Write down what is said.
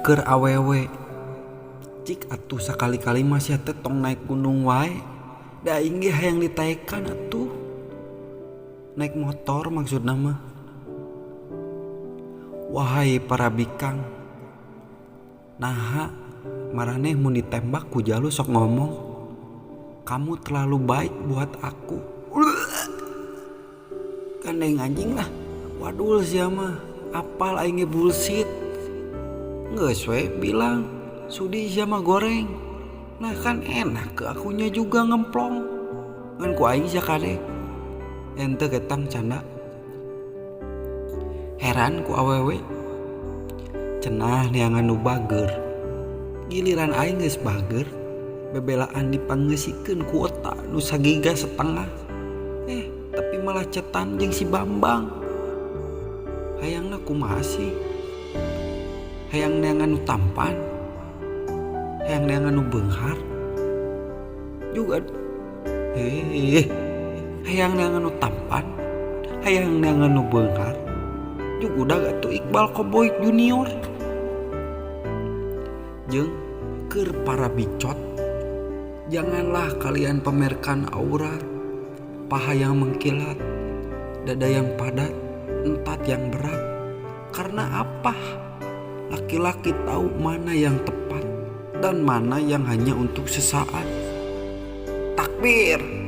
Keur awewe cik atuh sakali-kali mah sia teh tong naik gunung wae, da aing ge hayang ditaekan atuh. Naik motor maksudna mah. Wahai para bikang, naha maraneh mun ditembak ku jalu sok ngomong, "Kamu terlalu baik buat aku." Gandeng anjing lah, wadul sia mah, apal aing ge bullshit. Geus we bilang, sudi sia mah goreng. Nah, kan enak ke akunya juga ngemplong. Ngan ku aing sia kade. Ente getang canda. Heran ku awewe. Cenah neangan nu bager. Giliran aing geus bager, bebelaan dipangeusikeun kuota nu sagiga setengah. Eh, tapi malah chatan jeung si Bambang. Hayangna kumaha sih? Hayang neangan nu tampan, hayang neangan nu beunghar juga, eh, hayang neangan nu tampan, hayang neangan nu beunghar juga, udah atuh Iqbal Cowboy Junior. Jeung keur para bicot, janganlah kalian pamerkan aurat, paha yang mengkilat, dada yang padat, entat yang berat. Karena apa? Laki-laki tahu mana yang tepat dan mana yang hanya untuk sesaat. Takbir.